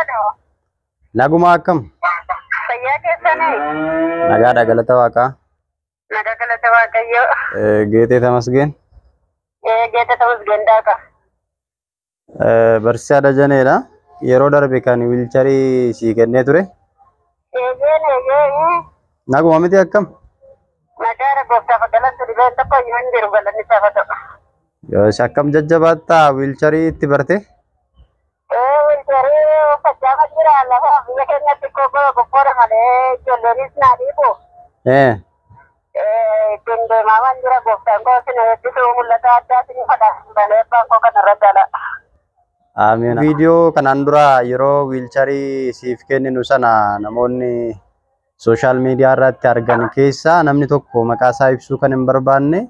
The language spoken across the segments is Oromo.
Hello. Nagumaa akkam? Fayyaa keessanii? Nagaadha galata waaqaa. Nagaa galata Waaqayyoo. Geetee Tamasgeen. Geetee Tamasgeen Daaka. Barsiisaa Dajaneedha. Yeroo darbe kan wiilcharii sii kennee ture. Eeyyeen eeyyee. Naguma miti akkam? Nagaadha gooftaaf galatti dhibeen tokko iyyuu hin jiru galanni isaaf haa ta'u. Yoos akkam jajjabaattaa wiilcharii itti barte? Wiilcharii uffachaa jira lafa biyya keenyatti qophoodha malee ijoolleenis naa dhiibu. Ittiin deemaa waan jira gooftaan koo isin eebbisuu mul'ata addaa isin fadhaa malee abbaan koo kanarra jala. Amiin. Viidiyoo kanaan dura yeroo wiilcharii siif kenninu sana namoonni sooshaal miidiyaa irratti argan keessaa namni tokko maqaa isaa ibsuu kan hin barbaanne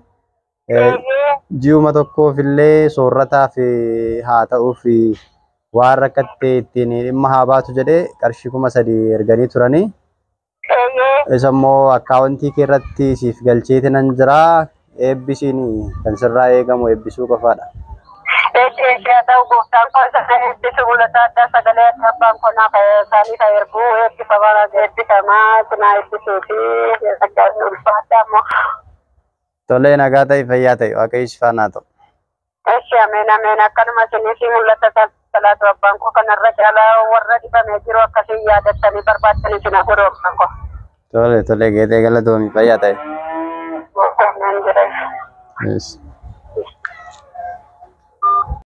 ji'uma tokkoof illee soorrataaf haa ta'uuf waan rakkatte ittiin dhimma haa baatu jedhee qarshii 3000 erganii turanii. Isa immoo akkaawuntii kee irratti siif galcheeti nan jira. Eebbisiin kan sirraa eegamu eebbisuu qofaadha. Eessi haa ta'u gooftaan koo isa eebbisu mul'ata addaa sagalee adda abbaan koo naaf isaanii haa ergu eebbifamaa eebbifamaa sinaa eebbisuu fi ulfaadhaa immoo. Tolee nagaa ta'i fayyaa ta'i waaqayyo si faana haa ta'u. Eessi ameen ameen akkanuma isinii fi mul'ata salaatu abbaan koo kanarra caalaa warra dhibamee jiru akkasii yaadattanii barbaaddanii isin haa godhu abbaan koo. Tole tole geetee galatoomi fayyaa ta'i. Ameen jedha. Yes.